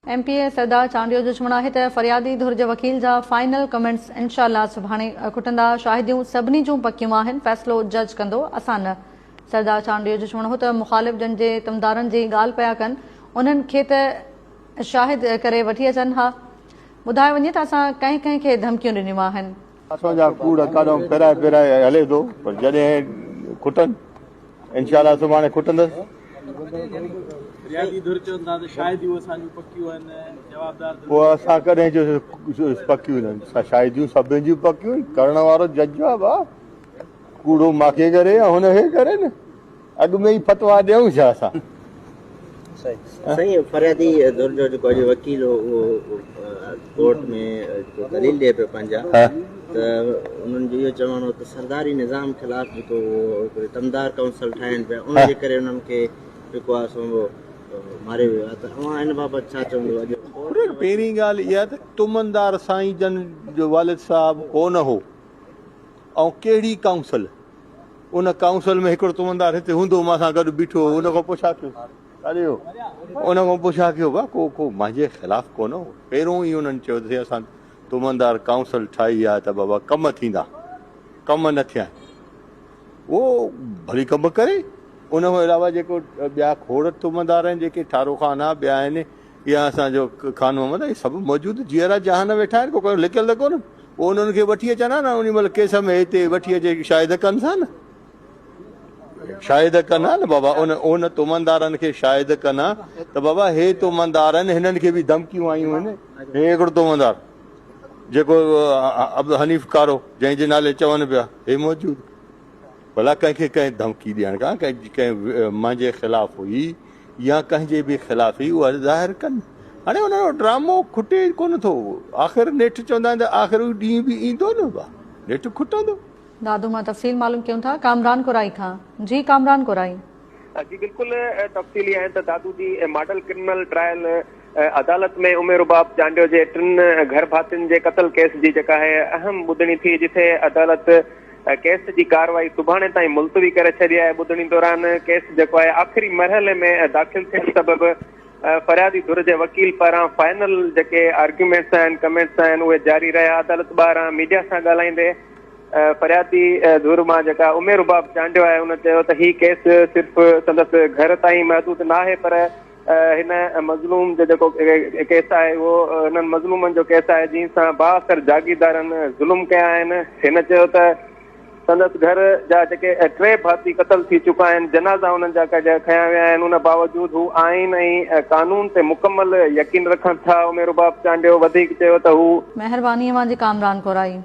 M P A Sardar Chandio جو چوڻ آهي ته فريادي ڌر جي وڪيل جا فائنل ڪمينٽس انشاء الله سڀاڻي کٽندا، شاهديون سڀني جون پڪيون آهن، فيصلو جج ڪندو اسان نه. سردار چانڊيو جو چوڻ هو ته مخالف جن جي تمدارن جي ڳالهه پيا ڪن انهن کي ته شاهد ڪري وٺي اچن ها، ٻڌايو وڃي ته اسان ڪنهن ڪنهن کي ڌمڪيون ڏنيون آهن. اسان جا ڪوڙ ڪاڏانهن ڦيرائي ڦيرائي هلي ٿو پر جڏهن کٽن انشاء الله سڀاڻي کٽندس. پوء اسان ڪڏهن چيو پڪيون آهن شاهديون سڀني جون پڪيون آهن ڪرڻ وارو جج آهي ڀاء ڪوڙو ماکي ڪري يا هن کي ڪري نه اڳ ۾ ئي فتويٰ ڏيون ڇا اسان. سائين فريادي ڌر جو جيڪو اڄ وڪيل هو اهو ڪورٽ ۾ جيڪو دليل ڏئي پيو پنهنجا ته انهن جو اهو چوڻ هو ته سرداري نظام خلاف جيڪو اهو هڪڙي تمدار ڪائونسل ٺاهين پيا ان جي ڪري انهن کي جيڪو آهي سو ماريو ويو آهي ته اوهان ان بابت ڇا چوندو اڄ پهرين ڳالهه اها ته تمندار سائين جن جو والد صاحب ڪو نه هو ۽ ڪهڙي ڪائونسل ان ڪائونسل ۾ هڪڙو تمندار هتي هوندو مان سان گڏ بيٺو هو ان کان پڇا ڪيو ڪاڏي ويو ان کان پڇا ڪيو ڀا ڪو ڪو مانجي خلاف ڪونه هو پهريون ئي انهن چيو ته اسان تمندار ڪائونسل ٺاهي آهي ته بابا ڪم ٿيندا ڪم نه ٿيا اهو ڀلي ڪم ڪري ان کان علاوه جيڪو ٻيا کوڙ تمندار آهن جيڪي ٺارو خان آ ٻيا آهن يا اسان جو خان محمد اهي سڀ موجود جيئرا جهان ويٺا آهن ڪو ڪو لڪيل ته ڪونه پوء انهن کي وٺي اچن ها نه انهي مهل ڪيس ۾ هتي وٺي اچي شاهد ڪن ٿا نه شاهد ڪن ها نه بابا ان ان تمندارن کي شاهد ڪن ها ته بابا هي تمندار آهن هنن کي به ڌمڪيون آيون آهن هي هڪڙو تمندار جيڪو عبد حنيف ڪارو جنهن جي نالي چون پيا هي موجود ڀلا ڪنهن کي ڪنهن ڌمڪي ڏيڻ کان ڪنهن ڪنهن مانجي خلاف هئي يا ڪنهن جي به خلاف هئي اها ظاهر ڪن. هاڻي انهن جو ڊرامو کٽي ڪونه ٿو. آخر نيٺ چوندا آهن ته آخر اهو ڏينهن به ايندو نه ڀا نيٺ کٽندو. دادو مان تفصيل معلوم ڪيون ٿا ڪامران ڪورائي کان جي ڪامران ڪورائي. جي بلڪل تفصيل اها آهي ته دادو جي ماڊل ڪرمنل ٽرائل عدالت ۾ ام رباب چانڊيو جي ٽن گهر ڀاتين جي قتل ڪيس جي جيڪا آهي اهم ٻڌڻي ٿي جٿي عدالت ڪيس جي ڪارروائي سڀاڻي تائين ملتوي ڪري ڇڏي آهي ٻڌڻي دوران ڪيس جيڪو آهي آخري مرحلي ۾ داخل ٿيڻ سبب فريادي ڌر جي وڪيل پاران فائنل جيڪي آرگيومينٽس آهن ڪمينٽس آهن اهي جاري رهيا عدالت ٻاهران ميڊيا سان ڳالهائيندي فريادي ڌر مان جيڪا ام رباب چانڊيو آهي ان چيو ته هي ڪيس صرف سندس گهر تائين محدود ناهي پر هن مظلوم جو جيڪو ڪيس آهي اهو انهن مظلومن جو ڪيس آهي جنهن سان بااثر جاگيردارن ظلم ڪيا آهن هن چيو ته سندس گهر جا جيڪي ٽي ڀاتي قتل ٿي چڪا آهن جنازا انهن جا کنيا ويا آهن ان باوجود هو آئين ۽ قانون تي مڪمل يقين رکن ٿا ام رباب چانڊيو وڌيڪ چيو ته هو مهرباني اوهان جي ڪامران ڪورائي.